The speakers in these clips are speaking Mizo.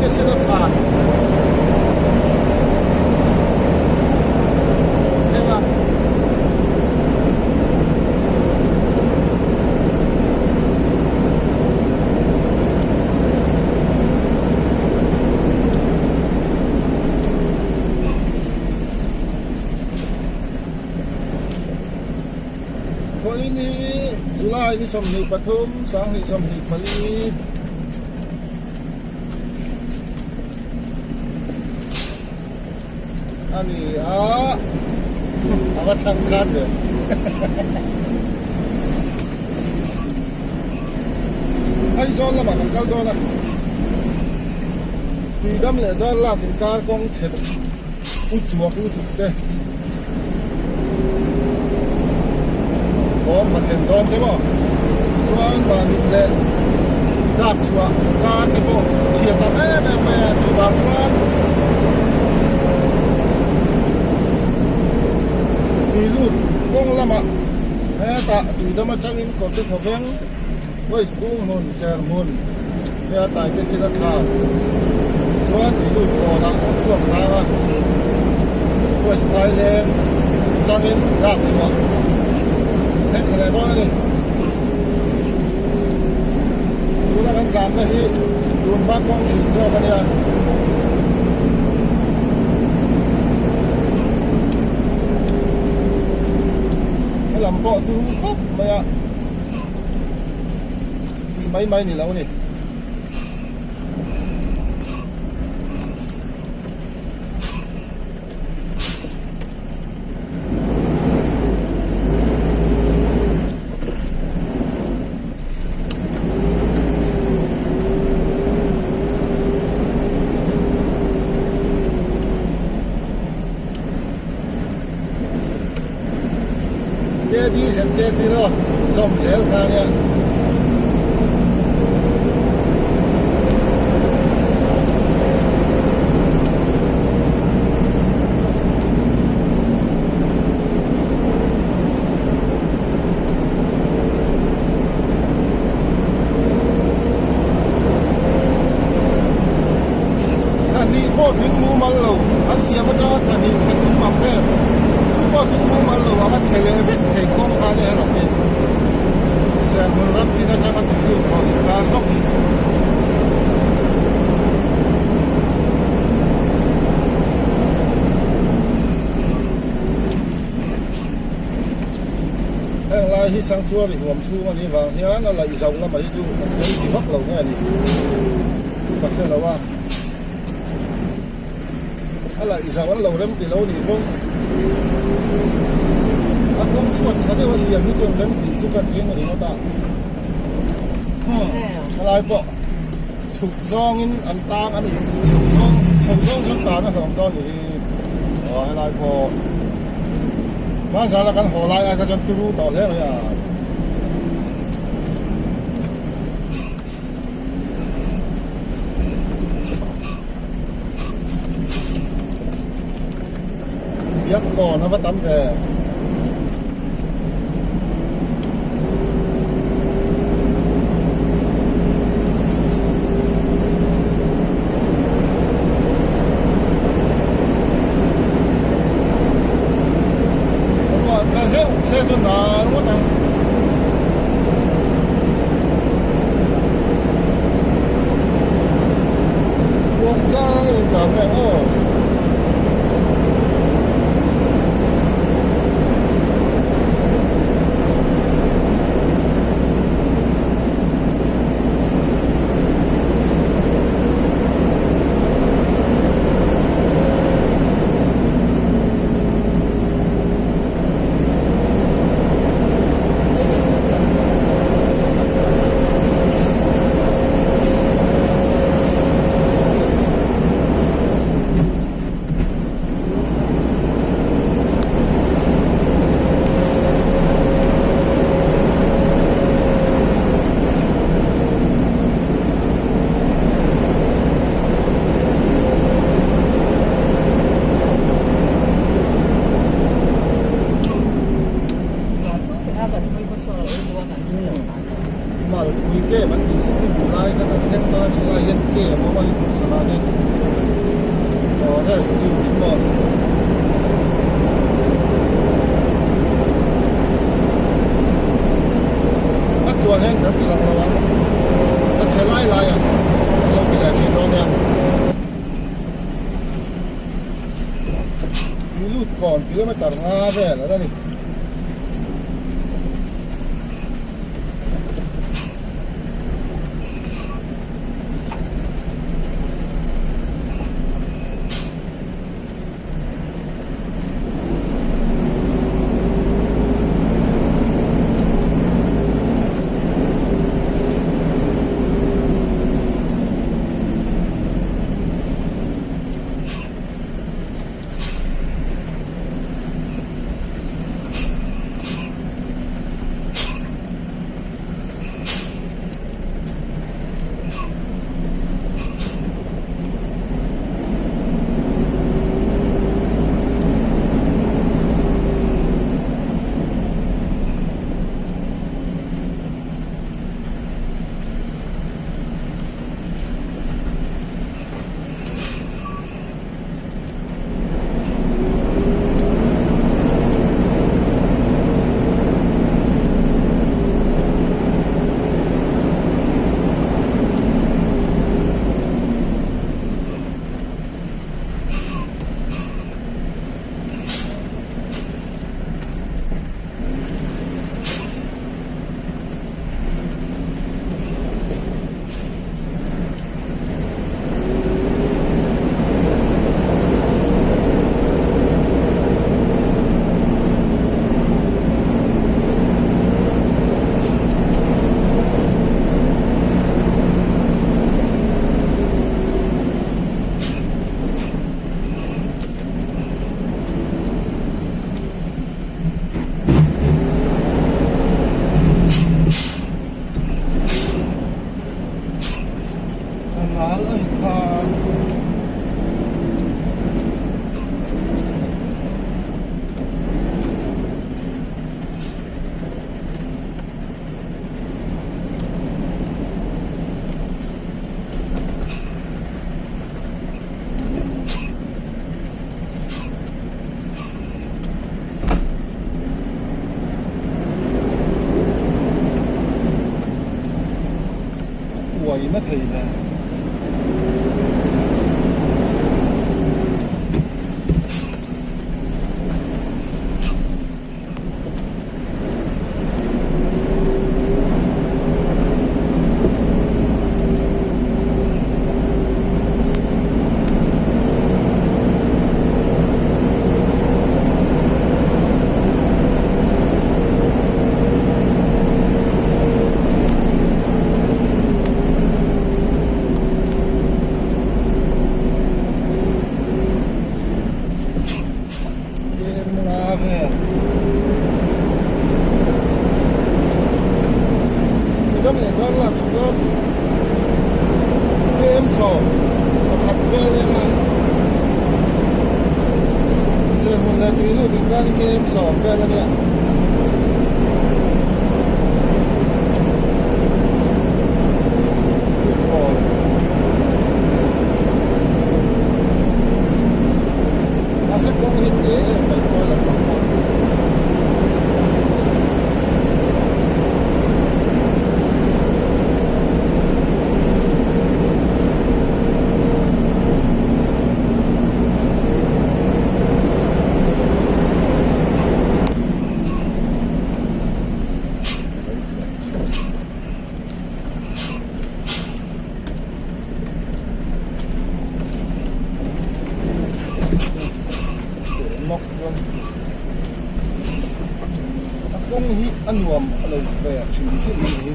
Taitesena thlan thleng a. Vawiin hi July ni 23 2024 a ni a a va chhang khan ve Aizawl lamah kan kal dawn a Tuidam leh Darlak inkar kawng chhe u chuak lutuk te Bawng va thlen dawn te maw? Chuan mahni leh dak chhuah kar te pawh chhia tam em em mai a, chuvang chuan tui lut kawng lamah hetah tuidam atangin kawrte thawveng West Bung hmun Serhmun nia Taitesina thla chuan tui lut kawnah a chhuak tlang a, West Phaileng atangin dak chhuah a thleng thla leh dawn a ni. Tuna kan tlanna hi tunhma kawng thin zawk a nia. Helam pawh tum khawp mai a. Tih mai mai ni lo a ni. KD ZKT ro zawm zel kha ania. Thla hnih pawh tling mumal lo an siam atanga thla hnih thla thum ang vel chu pawh tling mumal lo anga chhe leh vek thei kawng kha ania helawk hi Serhmun ram chin atanga tui lut thaw inkar zawk hi. Heng lai hi sanctuary huam chhung a nih vang hian a laih zauh lamah hi chu an tel ti vak lo nge a ni chu ka hre lo a a laih zauh an lo rem ti lo nih bawk a kawng chhuat tha deuh a siam hi chuan rem tih chu kan ring ringawt a helai pawh chhuk zawngin an tang a ni chhuk zawng chho zawng chuan tan a hlawm dawn ni hi aw helai pawh hmanzara kan haw lai ai kha chuan turu tawh hle mai a. Biak kawn a va tam ve. Ruah tla zeuh se chu nal ngawt ang. Ruah chang in tlan mai ang aw. Tui lai khan an then ta a nih lai hian ke a awm a hei chhuk chhanah hian rescue tih maw a tluan hian kan ti lang lo ang a chhe lai lai ah kan lo ti leh thin dawn nia. Tui lut kawn kilometer nga vel a la ni. A nal a ni kha. Uai na thei le. Serhmun leh Tuilut inkar hi KM sawm vel a nia. Football. Mahse kawng hi te em mai pawh a la pang a. A kawng hi a nuam a lo ve hrim hrim a ni.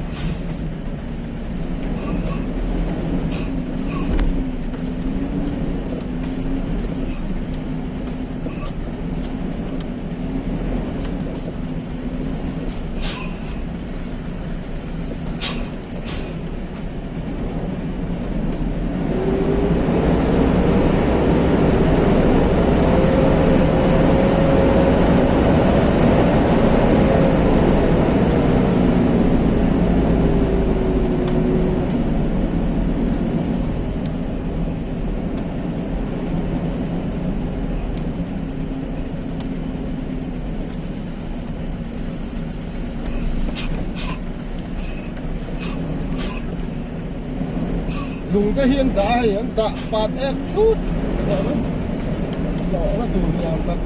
Lung te hi an dah a hei an dah pat ek thut tlawhna tur ni ang tak.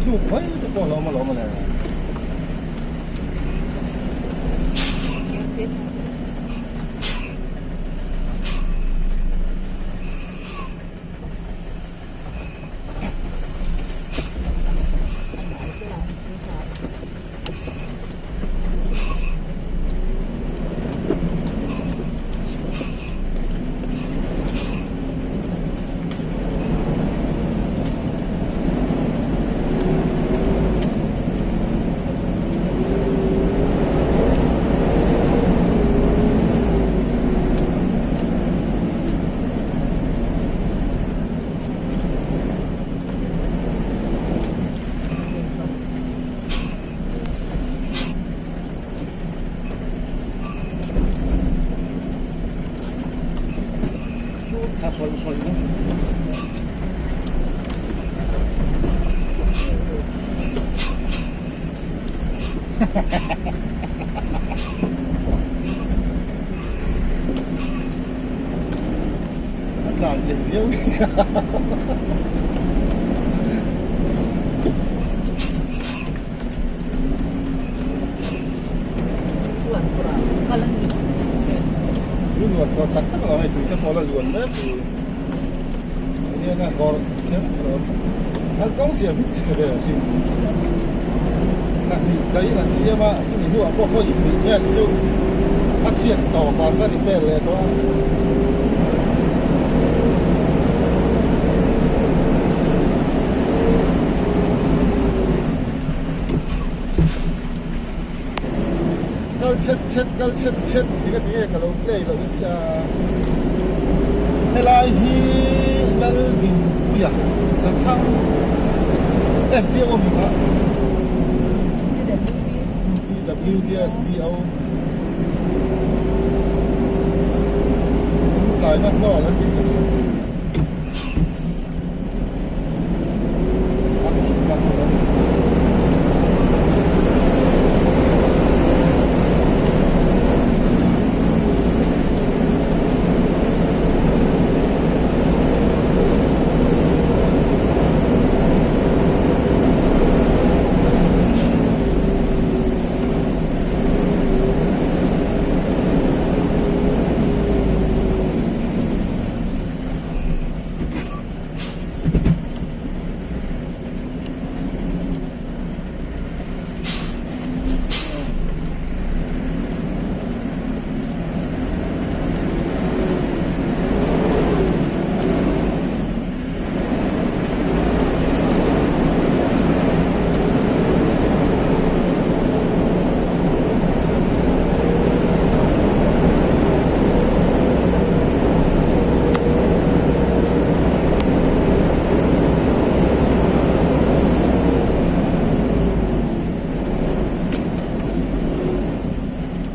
Tluk mai te pawh a lo awm alawm a le. A tlan theih viau Luan kawr tak tak lo hei tui te pawh la luan mek hi ania kawr chhem lo an kawng siam hi chhe ve hrim thla hnih daih an siam a chumi hnuah pawh khaw inhnih vel chu a chhiat tawp a ka repair leh tawh a. Kal chhet chhet kal chhet chhet ti ka ti nge ka lo play loh sia helai hi Laldinpuia Sanghang SDO a mi kha PWDSDO tlaina hnawl an tih ka hria.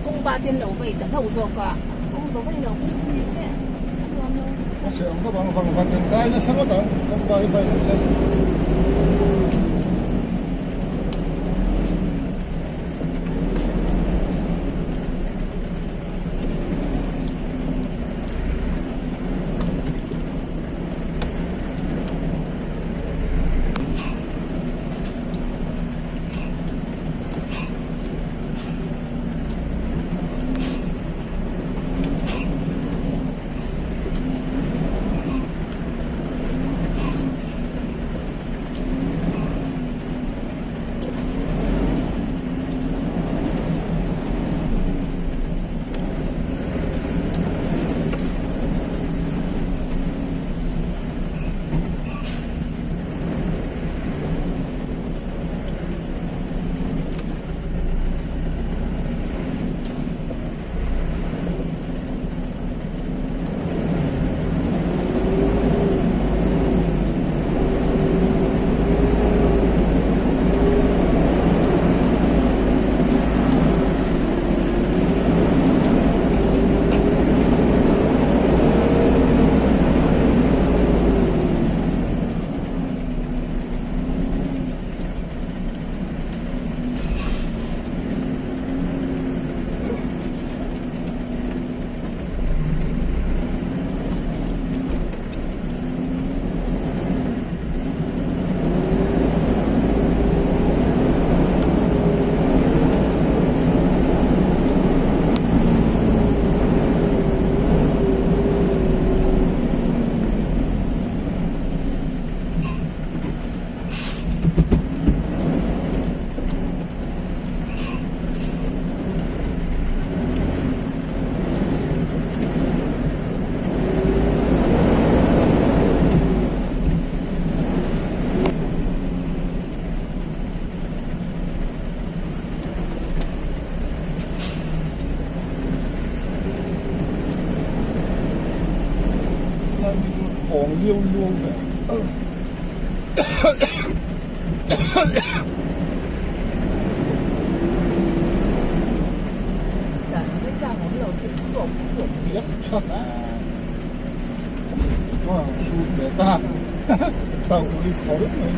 Kawng ba ten lo vei ta hlauh zawk a, kawng ba vei lo phei chu ni se a nuam lo. A hre ang khawp ang, vang vang kan kai nasa ngawt ang, kawng ba hi vai lo se. pawng liau luau ve. Viak tha hle. Chuan hrut ve ta. Tauh ri khawl mai.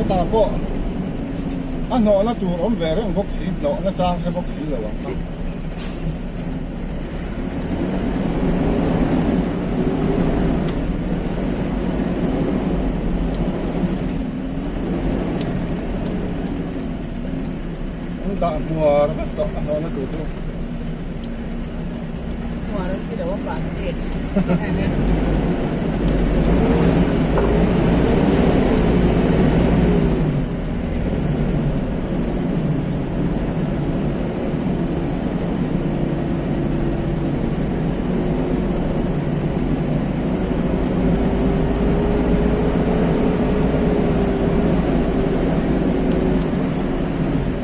Hetah pawh a hnawhna tur awm ve reng bawk si hnawhna chang hre bawk si lo ang kha. An dah hmuar vek tawh a hnawhna tur chu. Hmuar an ti lo a pan tet.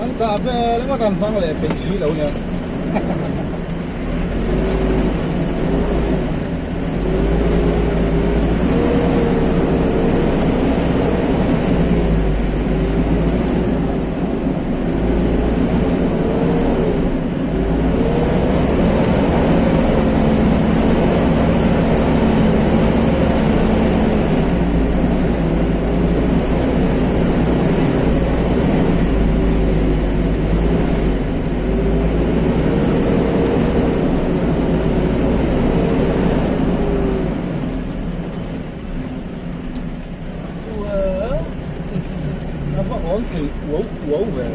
An dah vel emaw kan hmang leh peih si lo nia. A va awn thei uau uau ve.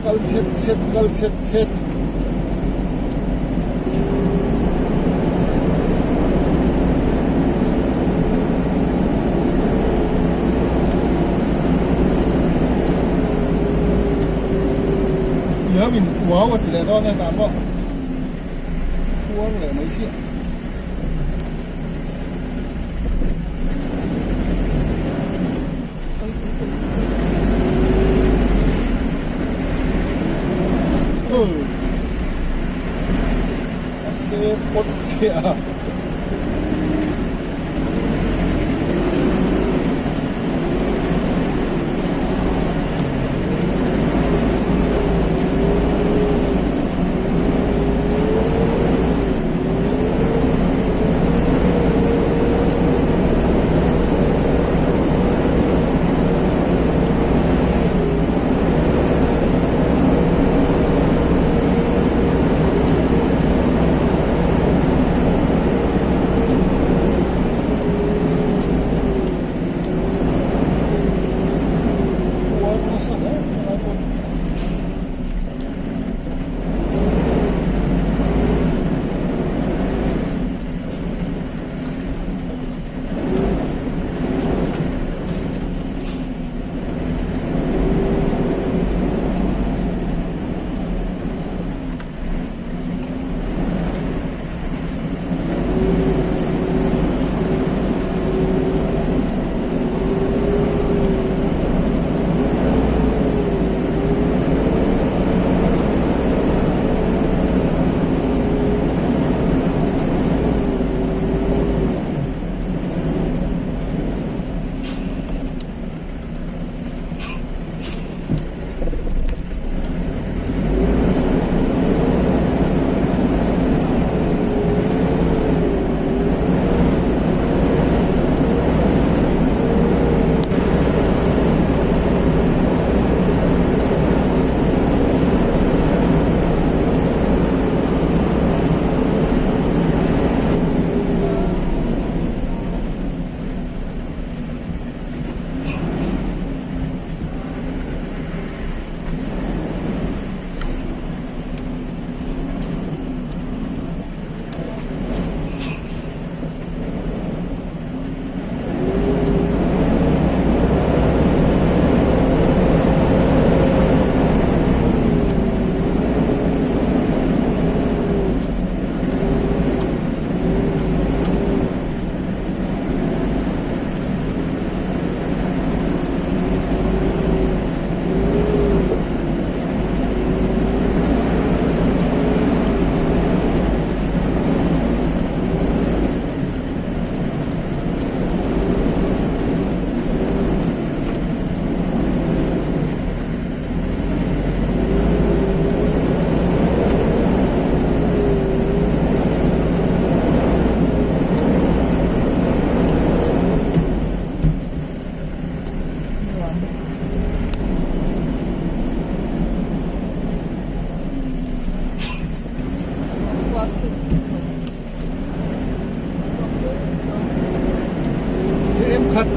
Kal chhet chhet kal chhet chhet. Iau in uau a ti leh dawn e tah pawh khuar leh mai chiah. A se pawt chiah a.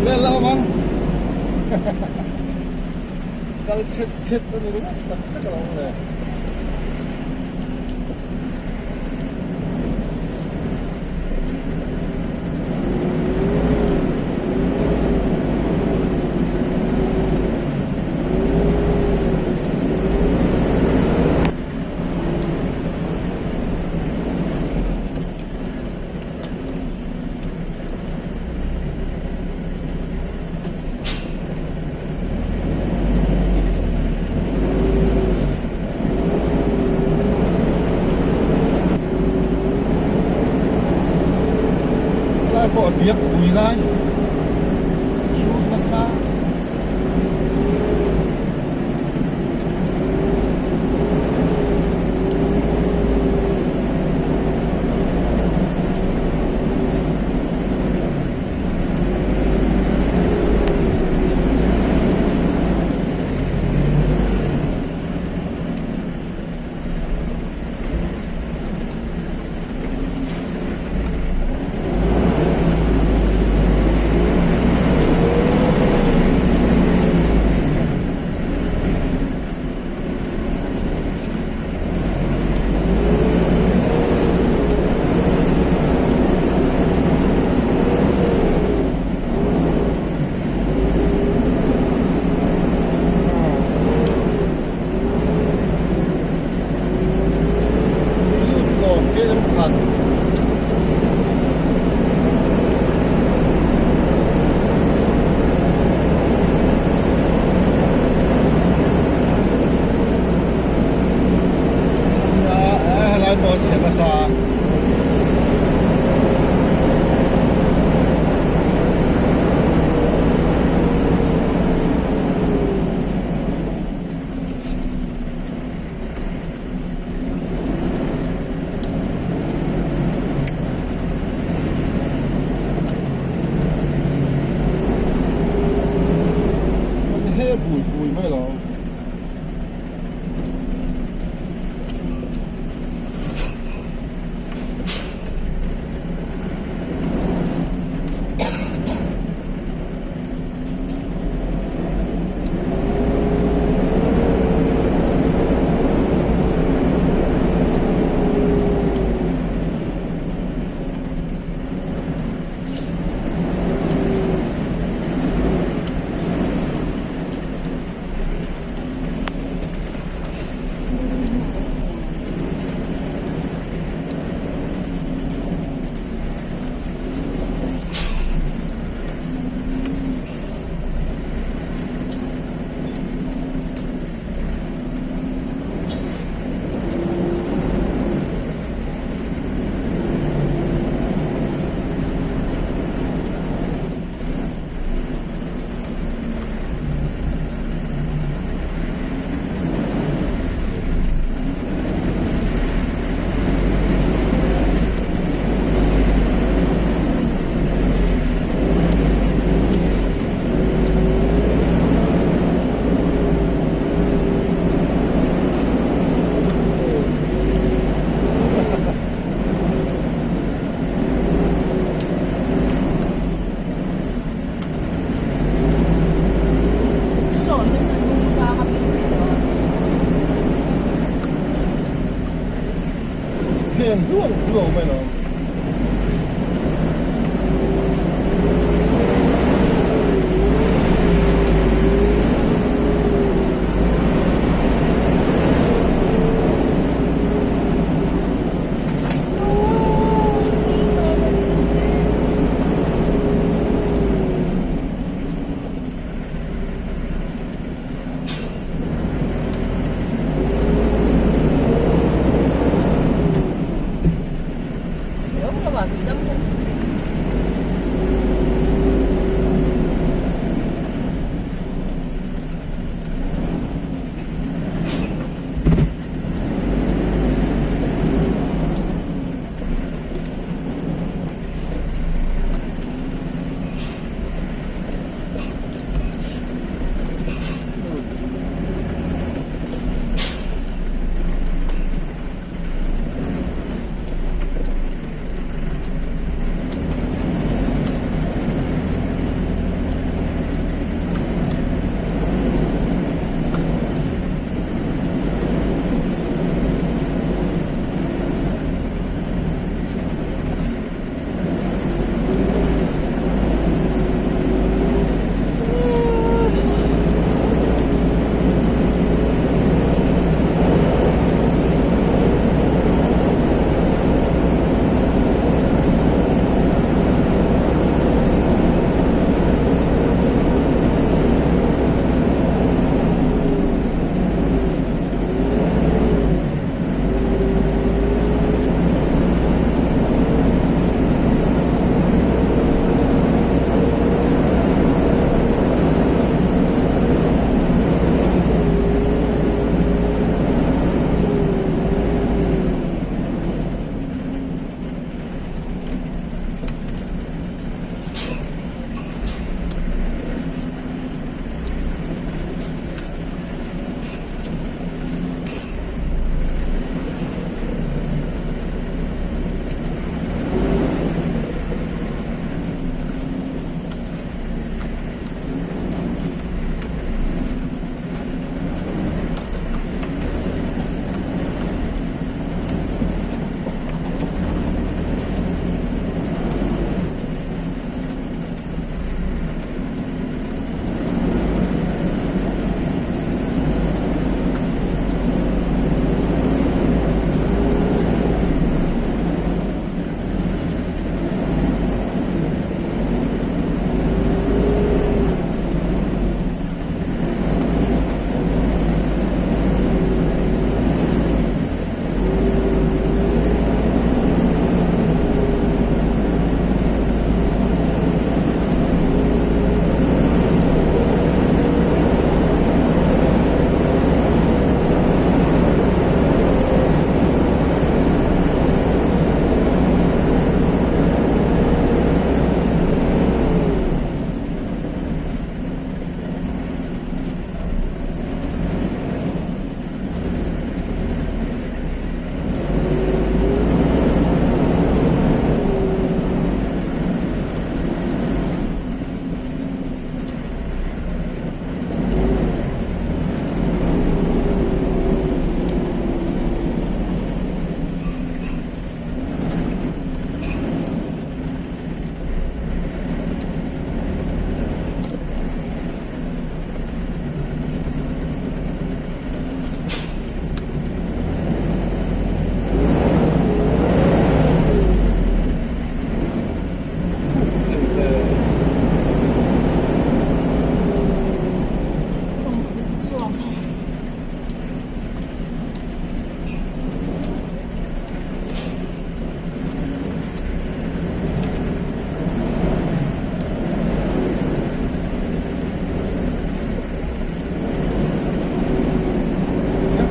Vel la awm ang. Kal chhet chhet a ni ringawt tak tak alawm le. Helai pawh a biak pui lai sur nasa. Helai pawh a chhe nasa a. An he bui bui mai lo. Phen hluau hluau mai lo.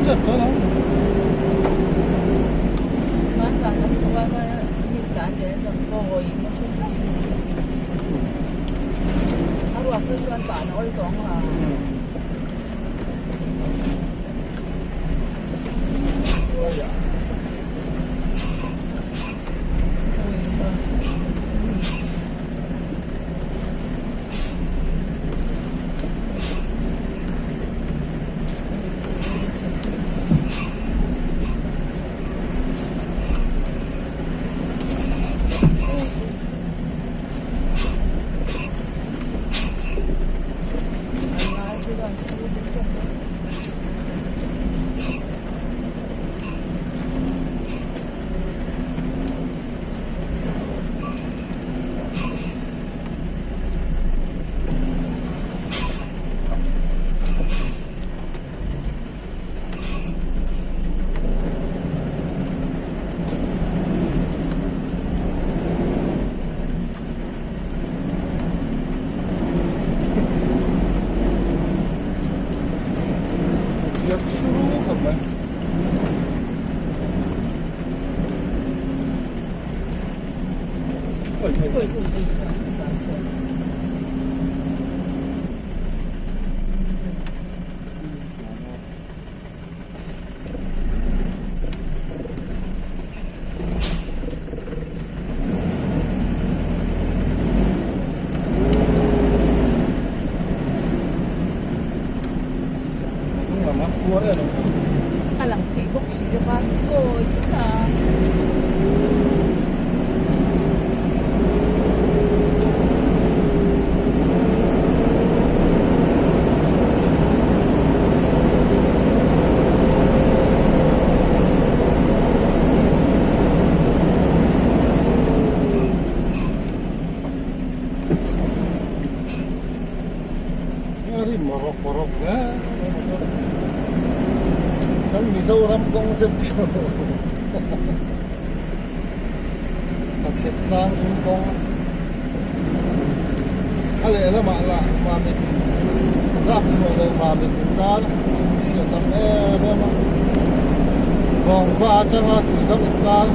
Chep tawh lo. Hmanzan kan chho a mi tlan leh zawng kawi nasa tak. A ruak phei chuan tan a awl tawh ang a. A lang thei bawk si lova chikawi tlat a. Kan Mizoram kawng zet chu a chhet tlang dum kawng a lehlamah lah mamit rap chhuah leh mamit inkar chhia tam em em a bawngva atanga tuidam inkar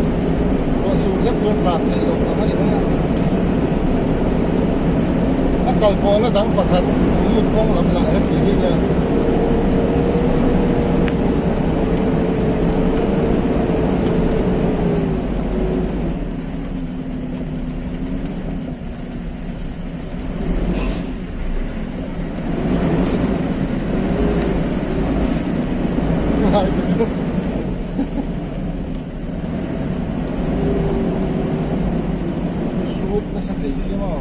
ruah sur hlek chuan tlan theih loh ang a ni mai a a kal pawhna dang pakhat lut kawng lam lah heti hi nia. Hrut nasa thei si maw.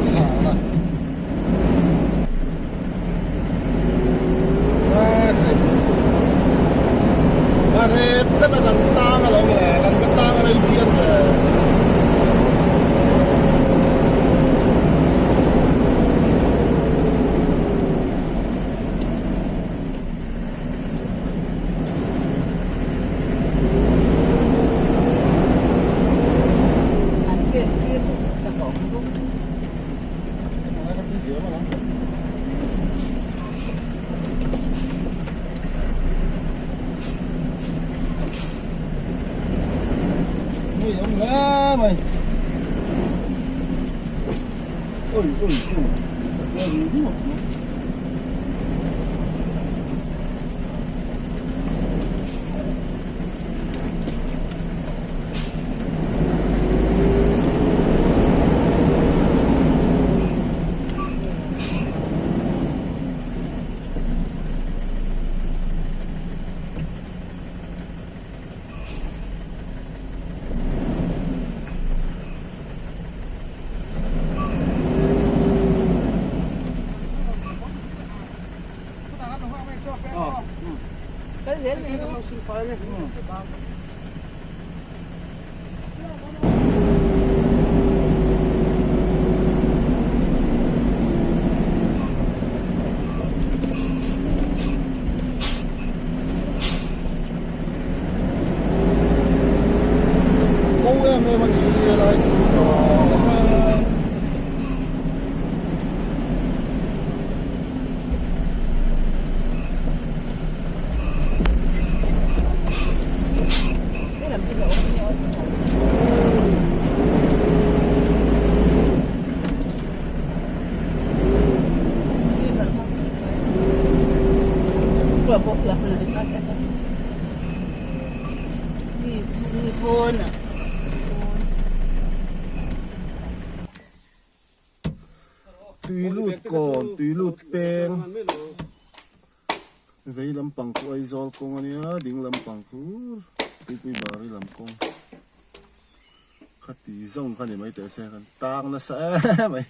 Sala. A rep tlat a kan tang a lo le kan va tang rei phian ve. An gate sir hi chhuk tak a awm bawk. Nguy hiểm lắm mày. Ôi ôi ôi. Kal zel mai rawh. Mi chhungi pawn a. Tuilut kawn, tuilut peng vei lampang khu Aizawl kawng a nia, ding lampang khu Tuipuibari lam kawng khati zawng kha ni mai teh se kan tang nasa em mai.